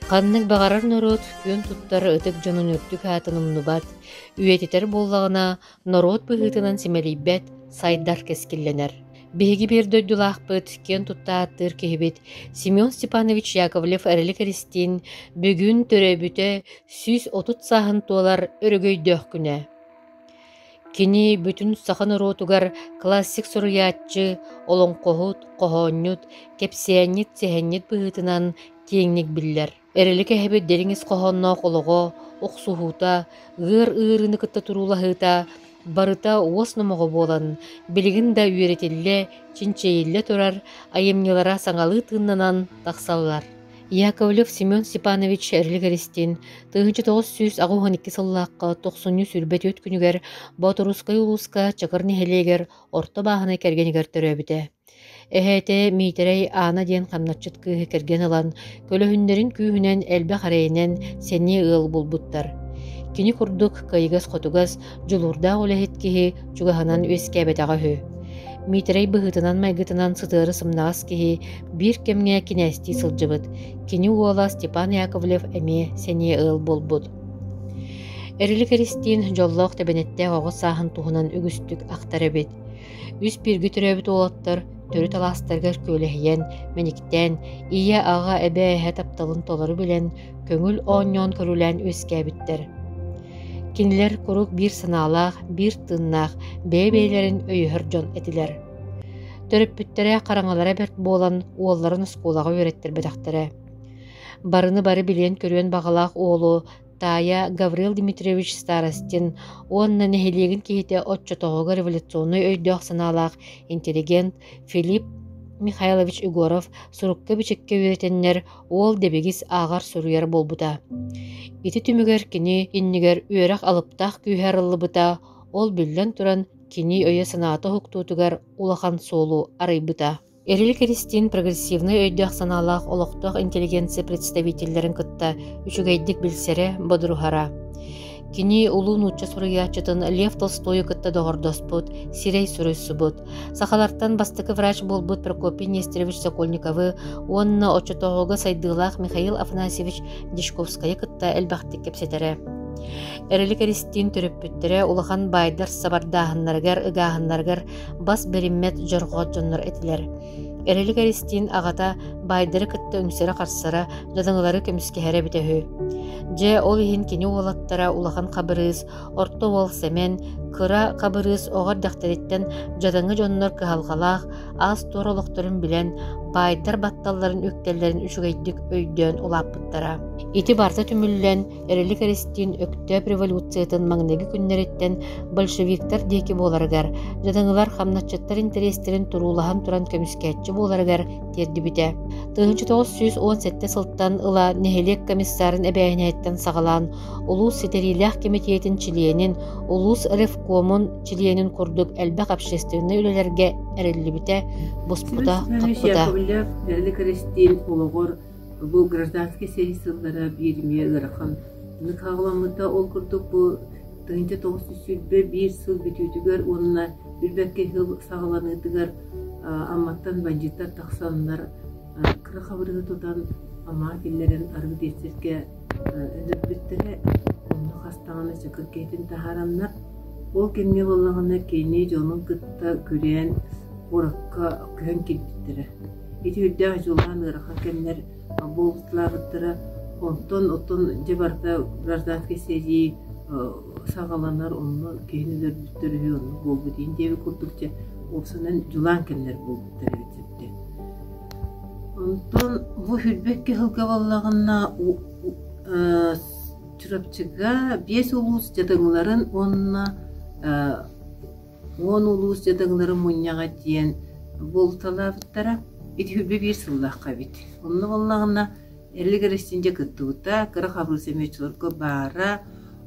Ханнык баҕарар норуот күөн туттар ытык дьонун үрдүк аатын умнубат, үйэтитэр буоллаҕына, норуот быһыытынан симэлийбэт, сайдар кэскиллэнэр. Биһиги биир дойдулаахпыт, киэн тутта ааттыыр киһибит Семен Степанович Яковлев-Эрилик Эристиин бүгүн төрөөбүтэ 130 сааһын туолар өрөгөйдөөх күнэ. Кини бүтүн саха норуотугар классик суруйааччы, олоҥхоһут, хоһоонньут, кэпсээнньит, сэһэнньит быһыытынан киэҥник биллэр. Эрилик эһэбит дириҥ ис хоһоонноох олоҕо, охсуһуута, ыар ыарыыны кытта туруулаһыыта барыта уос номоҕо буолан, билигин да үөрэтиллэ, чинчийиллэ турар айымньылара саҥалыы тыыннанан тахсаллар. Яковлев Семен Степанович Эрилик Эристиин 1982 сыллаахха тохсунньу 24 күнүгэр Боотурусскай улууска Чакыр нэһилиэгэр орто бааһынай кэргэнигэр төрөөбүтэ. Эһээтэ Миитэрэй Аана диэн хамначчыт кыыһы кэргэн ылан, көлөһүннэрин күүһүнэн элбэх эрэйинэн сэниэ ыал булбуттар. Кини курдук кыайыгас-хотугас, дьулуурдаах үлэһит киһи чугаһынан үөскээбэтэҕэ үһү. Миитэрэй быһыытынан-майгытынан сытыары сымнаҕас киһи биир кэмҥэ кинээстии сылдьыбыт. Кини уола Степан Яковлев эмиэ сэниэ ыал буолбут. Эрилик Эристиин дьоллоох тэбэнэттээх оҕо сааһын туһунан үгүстүк ахтар эбит. Үс бииргэ төрөөбүт уолаттар төрүт алаастарыгар күөлэһийэн, мэниктээн, ийэ-аҕа, эбээ-эһэ тапталын толору билэн, көҥүл оонньоон-көрүлээн үөскээбиттэр. Кинилэр куруук биир санаалаах, биир тыыннаах, бэйэ-бэйэлэрин өйөһөр дьон этилэр. Төрөппүттэрэ хараҥалара бэрт буолан, уолларын оскуолаҕа үөрэттэрбэтэхтэрэ. Барыны бары билиэн-көрүөн баҕалаах уолу таайа Гаврил Дмитриевич Старостин уонна нэһилиэгин киһитэ оччотооҕуга революционнай өйдөөх-санаалаах интеллигент Филипп Михайлович Егоров сурукка-бичиккэ үөрэтэннэр уол дэбигис ааҕар-суруйар буолбута. Ити түмүгэр кини иннигэр үөрэх алыптаах күүһэ арыллыбыта, ол биллэн туран кини өйө-санаата уһуктуутугар улахан суолу арыйбыта. Эрилик Эристиин прогрессивнай өйдөөх-санаалаах олохтоох интеллигенция представителлэрин кытта үчүгэйдик билсэрэ, бодоруһара. Кини улуу нуучча суруйааччытын Лев Толстойу кытта доҕордоспут, сирэй суруйсубут, сахалартан бастакы врач буолбут Прокопий Нестерович Сокольниковы уонна оччотооҕуга сайдыылаах Михаил Афанасьевич Дьячковскайы кытта элбэхтик кэпсэтэрэ. Эрилик Эристиин төрөппүттэрэ улахан баайдар сабардааһыннарыгар, ыгааһыннарыгар бас бэриммэт дьорҕоот дьоннор этилэр. Эрилик Эристиин аҕата баайдары кытта үҥсэрэ-харсара, дьадаҥылары көмүскэһэрэ эбитэ үһү. Дьэ, ол иһин кини уолаттара Улахан Хабырыыс, Орто уол Сэмэн, Кыра Хабырыыс оҕо эрдэхтэриттэн дьадаҥы дьоннор кыһалҕалаах, аас-туор олохторун билэн, баайдар батталларын үктэллэрин үчүгэйдик өйдөөн улааппыттара. Ити барыта түмүллэн, Эрилик Эристиин Өктөөп революциятын маҥнайгы күннэриттэн большевиктар диэки буоларыгар, дьадаҥылар хамначчыттар интэриэстэрин туруулаһан туран көмүскээччи буоларыгар тиэрдибитэ. 1917 сылтан ыла нэһилиэк комиссарын эбээһинэһиттэн саҕалаан улуус ситэриилээх кэмитиэтин чилиэнин, улуус ревкомун чилиэнин курдук элбэх общественнай үлэлэргэ эриллибитэ, Семен буспута, Семенович хаппыта. Яковлев Эрилик Эристиин олоҕор бу гражданскай сэрии сыллара биир эмиэ ыарахан хаҕыламмыта. Ол курдук бу 1921 сыл бүтүүтүгэр уонна билбэккэ сыл саҕаланыытыгар Амматтан бандьыыттар тахсаннар кыра хабырыгы тутан Аммаҕа киллэрэн арыгы диэччиргэ өлөрбүттэрэ. Онно хас даҕаны чакыр киһитин таһаараннар ол кэмҥэ буоллаҕына кини дьонун кытта күрээн куоракка көһөн киирбиттэрэ. Ити үрдээх дьулаан ыарахан кэмнэр буолуталаабыттара. Онтон оттон дьэ барыта гражданскай сэрии саҕаланар, онно киһини өлөрбүттэр үһү, оннук буолбут иин диэбит курдук дьэ уопсанан дьулаан кэмнэр буолбуттар эбит сөптө. Онтон бу сүүрбэккэ сылга буоллаҕына Чурапчыга биэс улуус дьадаҥыларын уонна 10 улуус дьадаҥыларын мунньаҕа диэн буолуталаабыттара. Ити сүүрбэ биир сыллаахха эбит. Онно буоллаҕына Эрилик Эристиин дьэ кыттыбыта, кыра хабырыыс эмиэ оччолорго баара.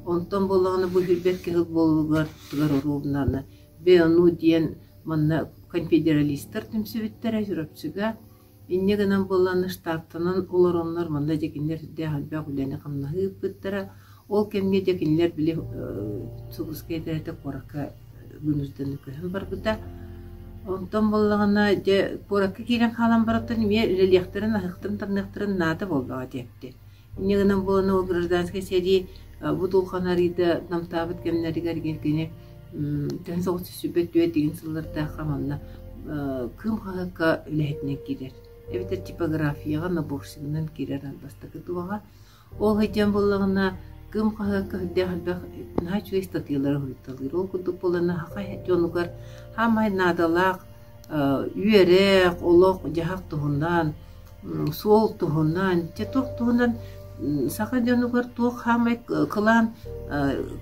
Онтон буоллаҕына бу сүүрбэ икки сыл буолугар тугар оруобунаны БНУ диэн манна конфедералистар түмсүбүттэрэ Чурапчыга. Инньэ гынан буоллаҕына штабтанан олороннор манна дьэ кинилэр сүрдээх элбэх үлэни-хамнаһы ыыппыттара. Ол кэмҥэ дьэ кинилэр били Субускай этэрэтэ куоракка вынужденно көһөн барбыта. Онтон буоллаҕына дьэ куоракка киирэн хаалан барантан эмиэ үлэлиэхтэрин, аһыахтарын-таҥныахтарын наада буоллаҕа диэбитэ. Инньэ гынан буолан ол гражданскай сэрии бу дулҕан арыйда намтаабыт кэмнэригэр кини төһө соҕус 124 деген сыллардаахха манна Кыым хаһыакка үлэһитинэн киирэр. Эбэтэр типографияҕа наборщигынан киирэр бастакы туоҕа. Ол сылдьан буоллаҕына, Кыым хаһыакка сүрдээх элбэх наһаа үчүгэй ыстатыйалары суруйталыыр. Ол курдук буоллаҕына саха дьонугар саамай наадалаах үөрэх, олох-дьаһах туһунан, суол туһунан, дьэ туох туһунан саха дьонугар туох саамай кылаан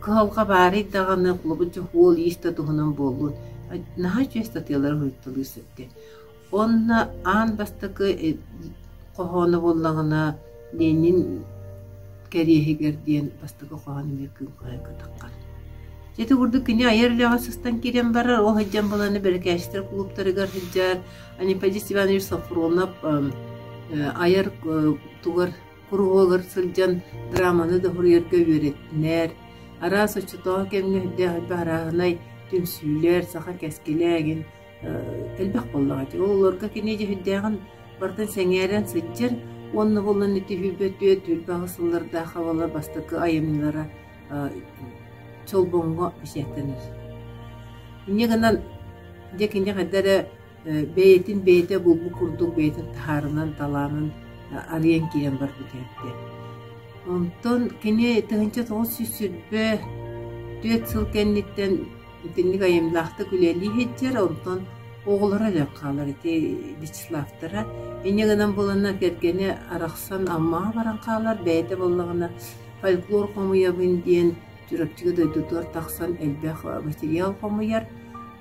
кыһалҕа баарый даҕаны, холобур, дьэ суол-иис да туһунан буоллун, наһаа үчүгэй ыстатыйалары суруйталыыр сөптөөх. Уонна аан бастакы хоһооно буоллаҕына Ленин кэриэһигэр диэн бастакы хоһоон эмиэ Кыым хаһыакка таххар. Дьэ ити курдук кини айар үлэҕэ сыстан киирэн барар, ол сылдьан баланы бэрэкээччилэр кулууптарыгар сылдьар Анемподист Иванович Софронов айар тугар куруһуогар сылдьан драманы да суруйарга үөрэтинэр, араас оччотооҕу кэмҥэ үрдээх элбэх арааһынай түмсүүлэр, саха кэскилэ эҥин элбэх буоллаҕа дии. Ол олорго кини дьүһүйдээҕин барытын сэҥээрэн сылдьар уонна буолан ити сүүрбэ түөрт сыллардаах абала бастакы айымньылара Чолбоҥҥо бэчээттэнэр. Инньэ гынан дьэ кини хайда эрэ бэйэтин бэйэтэ булбут курдук бэйэтин таһаарынан талаанын арыйан киирэн барбыт эбит. Онтон кини 1924 сыл кэнниттэн Итинник айымньылаахтык үлэлии сылдьар, онтон оҕолоро өлөн хаалар ити Вячеславтара. Инньэ гынан буоланнар кэргэнэ арахсан Аммаҕа баран хаалар, бэйэтэ буоллаҕына фольклор хомуйабын диэн Чурапчыга дойдутугар тахсан элбэх материал хомуйар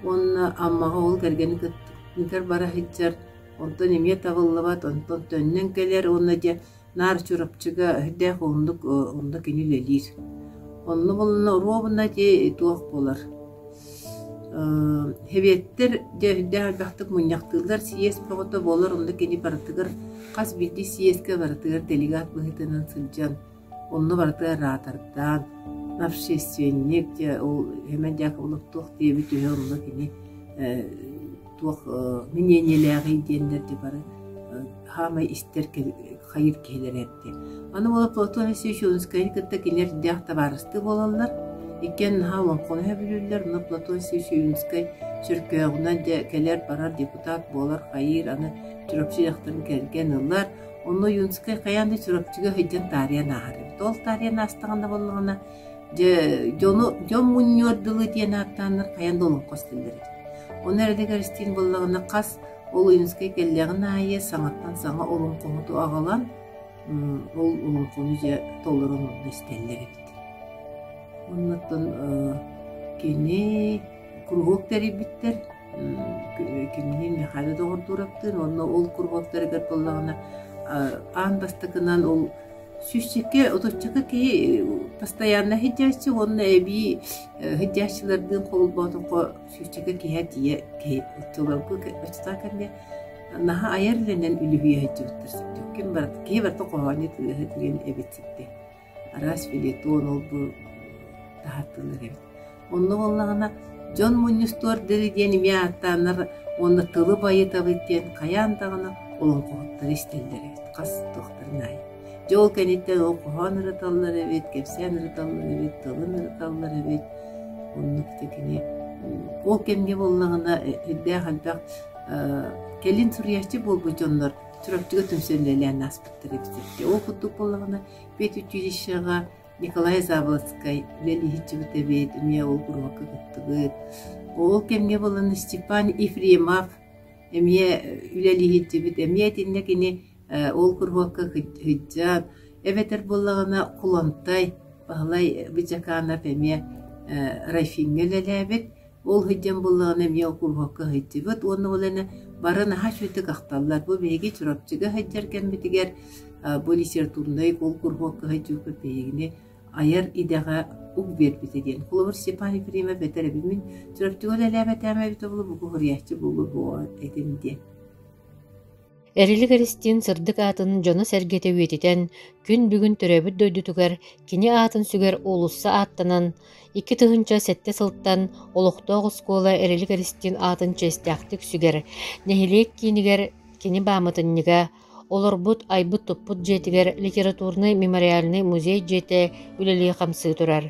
уонна Аммаҕа ол кэргэни кытта бара сылдьар, онтон эмиэ табыллыбат, онтон төннөн кэлэр уонна дьэ Наар Чурапчыга өйдөөх уһуннук онно кини үлэлиир. Онно булна оруобуна ити туох буолар Сэбиэттэр дьэ өйдөөх элбэхтик мунньахтыыллар, съезд бөҕөтө буолар, онно кини барытыгар хас биирдии съезкэ барытыгар делегат быһыытынан сылдьан, онно барытыгар араатардаан, общественник дьэ ол Семен Дьякобылов туох диэбит үһү онно кини туох мнениелээҕий диэннэр дьэ бары хаамай истэр хайыр киһилэрэ эбит. Аны буола Платон Алексеевич Ойуунскайы кытта кинилэр эрдээх табаарыстыы буолаллар. Иккиэн наһаа олоҥхону сөбүлүүллэр. Онно Платон Алексеевич Ойуунскай Чөркөөҕүнэн дьэ кэлэр-барар депутат буолар, хайыыр, аны Чурапчы дьахтарын кэргэн ылар. Онно Ойуунскай хайаан да Чурапчыга сылдьан таарыйан ааһар эбит. Ол таарыйан аастаҕына буоллаҕына, дьэ дьону дьон мунньуор дылы диэн ааттааннар хайаан да олоҥхо истэллэр эбит. Ону эрэлигэр истиин буоллаҕына хас Ол Ойуунускай кэллэҕин аайы саҥаттан саҥа олоҥхоһуту аҕалан, ол олоҥхону дьэ толорон онно истэллэр эбит. Оннуттан кини куруһуок тэрийбиттэр, кинини Михаил Доҕордуураптыын уонна ол куруһуоктарыгар буоллаҕына аан бастакынан ол сүүсчэкэ, отуччака киһи постоянно сылдьааччы уонна эбии сылдьааччылардыын холбоотоххо сүүсчэкэ киһи тиийэ киһи оччолорго оччотоох кэмҥэ наһаа айар үлэнэн үлүһүйэ сылдьыбыттар сөптөөх ким барыта киһи барыта хоһоонньут ырыаһыт диэн эбит ситти араас фельетон ол бу таһааттыыллар эбит онно буоллаҕына дьон мунньустуор дылы диэн эмиэ ааттааннар уонна тылы байытабыт диэн хайаан даҕаны олоҥхоһуттары истэллэр эбит хас туохтарын аайы дьэ ол кэнниттэн ол хоһоон ырыталлар эбит кэпсээн ырыталлар эбит тылын ырыталлар эбит Оннук да кини ол кэмҥэ буоллаҕына үрдээх элбэх кэлин суруйааччы буолбут дьоннор Чурапчыга түмсэн үлэлээн ааспыттар эбит. Ол курдук буоллаҕына педучилищеҕа Николай Заболоцкай үлэлииһиччибит эбит, эмиэ ол куруһуокка кыттыбыт. Ол кэмҥэ буоллаҕына Степан Ефремов эмиэ үлэлииһиччибит, эмиэ итиннэ кини ол куруһуокка сылдьан, эбэтэр буоллаҕына Кулантай Баһылай Бычаканов эмиэ Райфиҥҥа үлэлээбит. Ол сылдьан буоллаҕына эмиэ куруһуокка сылдьыбыт уонна ол эмэ бары наһаа үчүгэйдик ахталлар. Бу биһиги Чурапчыга сылдьар кэммитигэр бу литературнай ол куруһуокка сылдьыбыппыт биһигини айар идэҕэ ук биэрбитэ диэн. Холобур, Степан Ефремов этэр эбит мин Чурапчыга үлэлээбэтэҕим эбитэ буолуо, буку суруйааччы буолуо этим диэн. Эрилик Эристиин сырдык аатын дьоно-сэргэтэ үйэтитэн, күн бүгүн төрөөбүт дойдутугар кини аатын сүгэр уулусса ааттанан, 2007 сылтан олохтоох оскуола Эрилик Эристиин аатын чиэстээхтик сүгэр, нэһилиэк киинигэр кини бааматынньыга, Олорбут, айбыт-туппут дьиэтигэр литературнай мемориальнай музей дьиэтэ үлэлии-хамсыы турар.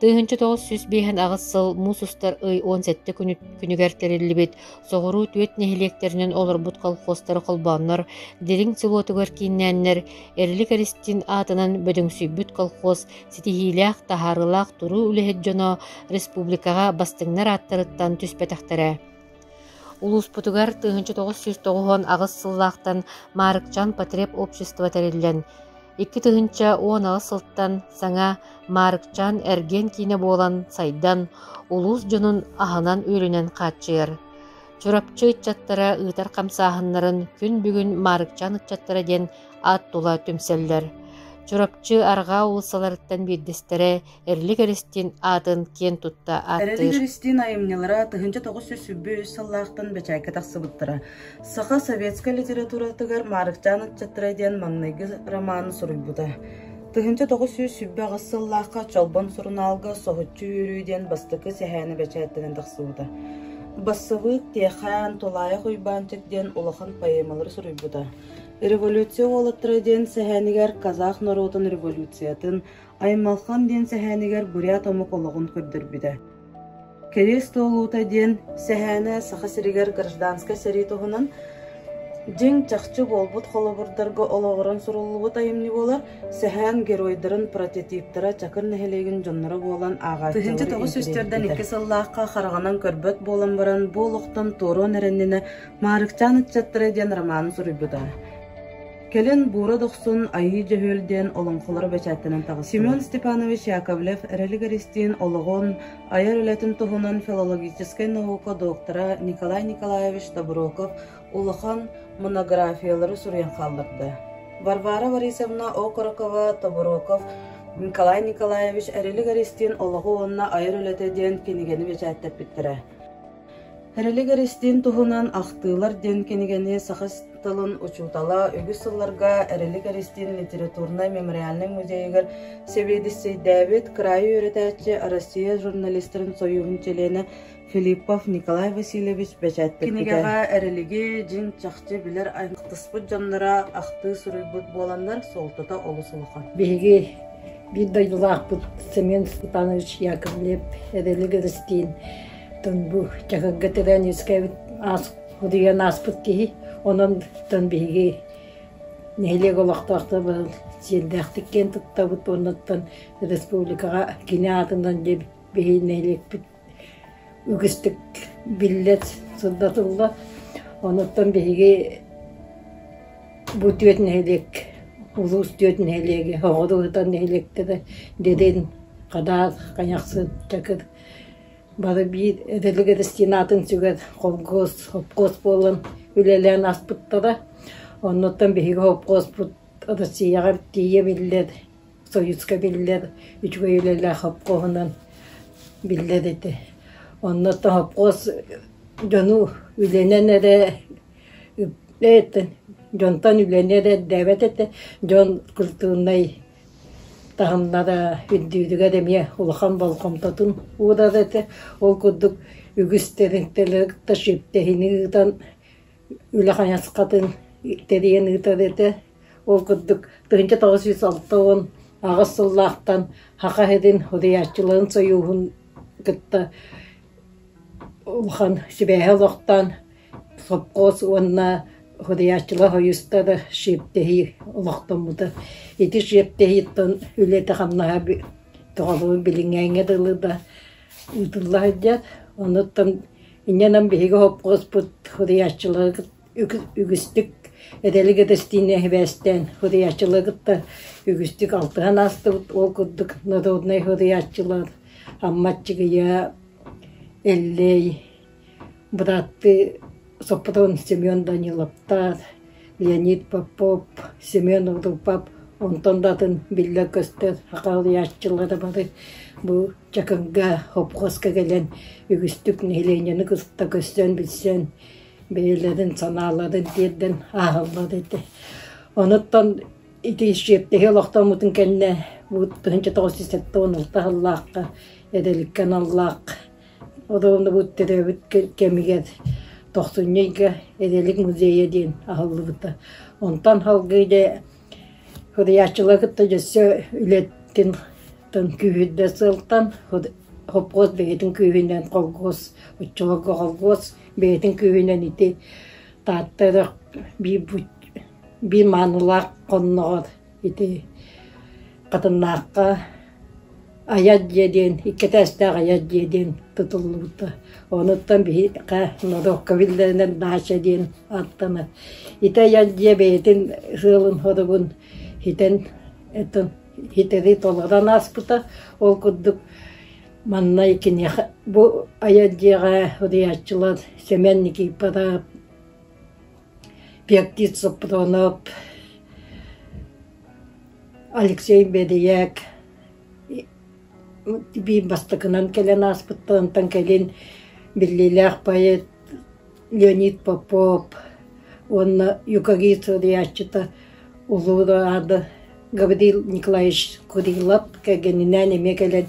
1958 сыл муус устар ый 17 күнүгэр тэриллибит соҕуруу түөрт нэһилиэктэринэн олорбут колхозтары холбооннор Дириҥ селотугар кииннээннэр Эрилик Эристин аатынан бөдөҥсүйбүт колхоз ситиһиилээх, таһаарыылаах туруу үлэһит дьоно республикаҕа бастыҥнар ааттарыттан түспэтэхтэрэ. Улууспутугар 1998 сыллаахтан Маарыкчаан потребобщество тэриллэн, 2018 сылтан саҥа Маарыкчаан эргиэн киинэ буолан сайдан, улуус дьонун аһынан-үөлүнэн хааччыйар. Чурапчы ыччаттара ыытар хамсааһыннарын күн бүгүн Маарыкчаан ыччаттара диэн аат тула түмсэллэр. Чурапчы арҕаа уулуссаларыттан биирдэстэрэ Эрилик Эристиин аатын киэн тутта Эрилик ааттыыр. Эристиин айымньылара 1923 сыллаахтан бэчээккэ тахсыбыттара. Саха советскай литературатыгар Маарыкчаан ыччаттара диэн маҥнайгы романы суруйбута. 1928 сыллаахха Чолбон сурунаалга «Соһуччу үөрүү» диэн бастакы сэһээнэ бэчээттэнэн тахсыбыта. Бассабыык, Тиэхээн, Тулаайах Уйбаанчык диэн улахан поэмалары суруйбута. «Революция уолаттара» диэн сэһээнигэр казах норуотун революциятын, Аймалхан диэн сэһээнигэр бурят омук олоҕун көрдөрбүтэ. «Кэриэс туолуута» диэн сэһээнэ Саха сиригэр гражданскай сэрии туһунан дьиҥ чахчы буолбут холобурдарга олоҕуран суруллубут айымньы буолар, сэһээн геройдарын прототиптара Чакыр нэһилиэгин дьонноро буолан ааҕааччылары 1904 икки сыллаахха хараҕынан көрбөт буолан баран бу олохтон туоруон эрэннинэ «Маарыкчаан ыччаттара» диэн романы суруйбута. Кэлин Буура Дохсун Айыы Дьөһүөл диэн олоҥхолоро бэчээттэнэн таҕыстылар. Семен Степанович Яковлев Эрэлик Эристиин олоҕун, айар үлэтин туһунан филологическай наука доктора Николай Николаевич Тобуроков улахан монографиялары суруйан хаалларда. Варвара Борисовна Окорокова Тобуроков Николай Николаевич Эрилик Эристиин олоҕу уонна айар үлэтэ диэн кинигэни бэчээттэппиттэрэ. Эрилик Эристиин туһунан «Ахтыылар» диэн кинигэни саха тылын учуутала үгүс сылларга Эрилик Эристиин литературнай-мемориальнай музейыгар сэбиэдиссэйдээбит кыраайы үөрэтээччи Россия журналистарын сойууһун чилиэнэ Филиппов Николай Васильевич бэчээттэппитэ. Кинигэҕэ Эрилиги дьиҥ-чахчы билэр аймахтаспыт дьонноро ахтыы суруйбут буоланнар суолтата олус улахан. Биһиги биир дойдулаахпыт Семен Степанович Яковлев Эрилик Эристиин Тон бу Чакырга төрөөн үөскээбит аас утуйан ааспыт киһи. Онон тон биһиги нэһилиэк олохтоохторо быһыл сиэрдээхтик киэн туттабыт уоннаттан республикаҕа кини аатынан дьэ биһиги нэһилиэкпит үгүстүк биллэр сырдатыллар. Онуттан биһиги бу түөрт нэһилиэк улуус түөрт нэһилиэгэ оҕолор ыытар нэһилиэктэрэ Дириҥ, Хадаар, Хайахсыт, Чакыр Бары биир эдэрик эрэстиин сүгэр холкуос, хопкуос буолан үлэлээн ааспыттара. Оннуттан биһиги хопкуоспут Россияҕа тиийэ биллэр, Союзка биллэр үчүгэй үлэлээх хопкуоһунан биллэр этэ. Оннуттан хопкуос дьону үлэнэн эрэ дьонтон үлэни эрэ ирдээбэт этэ, дьон культурнай таһымнара үрдүүрүгэр эмиэ улахан болҕомтотун уурар этэ. Ол курдук үгүс тэрилтэлэр кытта шиптэһини ыытан үлэ хайысхатын тэрийэн ыытар этэ. Ол курдук 1968 сыллаахтан Саха сирин суруйааччыларын сойууһун кытта улахан сибээһи олохтоон Сопхуос уонна суруйааччылар сойуустара шиэптэһии олохтоммута. Ити шиэптэһииттэн үлэтэ-хамнаһа тоҕолуу билиҥҥээҥҥэ дылы да ыытылла сылдьар. Онуттан инньэнэн биһиги сопхуоспут суруйааччылары үгүстүк эдэлик этэстиинэ сибээстээн суруйааччылары кытта үгүстүк алтыһан аастыбыт. Ол курдук народнай суруйааччылар Амма Аччыгыйа, Эллэй, Бырааттыы Соппутун Семен Даниловтаах, Леонид Попов, Семен Урупов онтон да атын биллэр-көстөр сахалыйааччылара бары бу Чакырга, хопхуоска кэлэн үгүстүк нэһилиэнньэни кытта көрсөн, билсэн, бэйэлэрин санааларын тиэрдэн ааһаллар этэ. Онуттан ити шиэптэһи олохтооммутун кэннэ бу 1976 сыллаахха эдэриккэ аналлаах Одоонубут төрөөбүт кэмигэр Тохсунньу ыйга Эрэлик музейа диэн аһыллыбыта. Онтон салгыы дьэ суруйааччылары кытта дьөссө үлэтин күүһүрдэ сылтан хопхуос бэйэтин күүһүнэн холкуос оччолорго холкуос бэйэтин күүһүнэн ити Таатта үрэх биир биир маанылаах хонноҕор ити Хатыннаахха айар дьиэ диэн икки этээстээх айар дьиэ диэн тутуллубута. Онуттан биһиэхэ норуокка биллэринэн даача диэн ааттанар. Ити айар дьиэ бэйэтин сыалын-соругун ситэн ситэри толорон ааспыта. Ол курдук манна киниэхэ бу айар дьиэҕэ суруйааччылар Сэмэн Никифоров, Пиактит Сопронов, Алексей Бэрийээк биир бастакынан кэлэн ааспыттарыттан кэлин биллиилээх поэт Леонид Попов уонна юкагир суруйааччыта Улуу Аада Гаврил Николаевич Курилов кэргэнинээн эмиэ кэлэн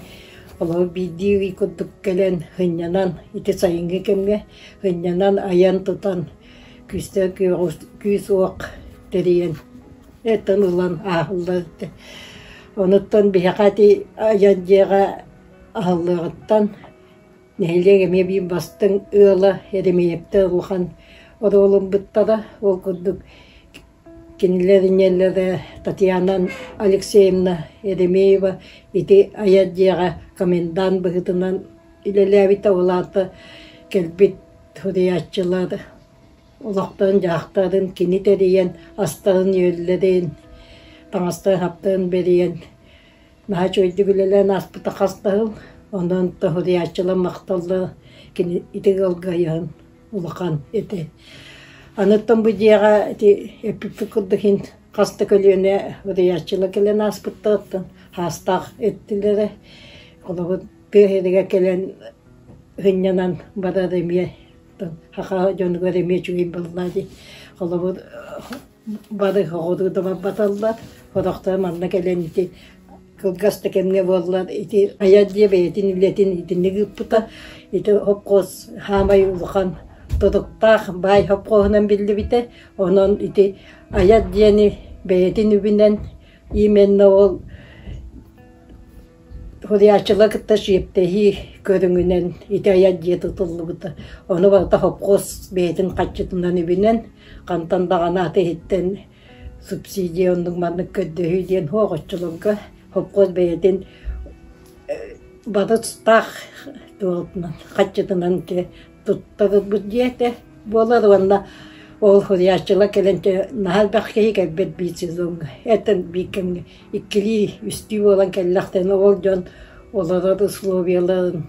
олору биирдии ый курдук кэлэн сынньанан ити сайыҥҥы кэмҥэ сынньанан айан-тутан күүстээх күүс-уох тэрийэн Этэн ылан ааһыллар этэ. Онуттан биһиэхэ ити айан дьиэҕэ аһыллыаҕыттан нэһилиэк эмиэ биир бастыҥ ыала Еремеевтэр улахан оруолун-быттара. Ол курдук кинилэр ийэлэрэ Татьяна Алексеевна Еремеева ити айар дьиэҕэ комендант быһыытынан үлэлээбитэ. Ол аата кэлбит суруйааччылар Олохторун-дьаһахтарын кини тэрийэн, астарын-үөллэрин, таҥастарын-саптарын бэрийэн, наһаа үчүгэйдик үлэлээн ааспыта хас да сыл. Онон тоһуйааччылар махталлара кини ити ыалга ыйаһын улахан этэ. Аныттан бу дьиэҕэ ити эппиппит курдук иһин хас да көлүөнэ уруйааччылар кэлэн ааспыттарыттан хаастаах эттилэрэ. Холобур, тыа сиригэр кэлэн сынньанан барар эмиэ Саха дьонугар эмиэ үчүгэй буолла дии. Холобур, бары оҕолуу да барбаталлар, сорохторо манна кэлэн ити кылгас да кэмҥэ буоллар ити айар дьиэ бэйэтин үлэтин итинник ыыппыта. Ити хопхуос саамай улахан туруктаах баай хопхуоһунан биллибитэ. Онон ити айар дьиэни бэйэтин үбүнэн именно ол Суруйааччылар кытта сиэптэһии көрүҥүнэн ити айар дьиэ тутуллубута. Ону барыта хопхуос бэйэтин харчытынан үбүнэн, хантан даҕаны аты иһиттэн субсидия оннук маннык көрдөһүү диэн суох оччолорго хопхуос бэйэтин барыстаах туолтунан харчытынан туттарбыт дьиэ этэ буолар уонна ол суруйааччылар кэлэн наһаа элбэх киһи кэлбэт биир сезоҥҥа этэн биир кэмҥэ иккилии үстүү буолан кэллэхтэринэ ол дьон олорор условияларын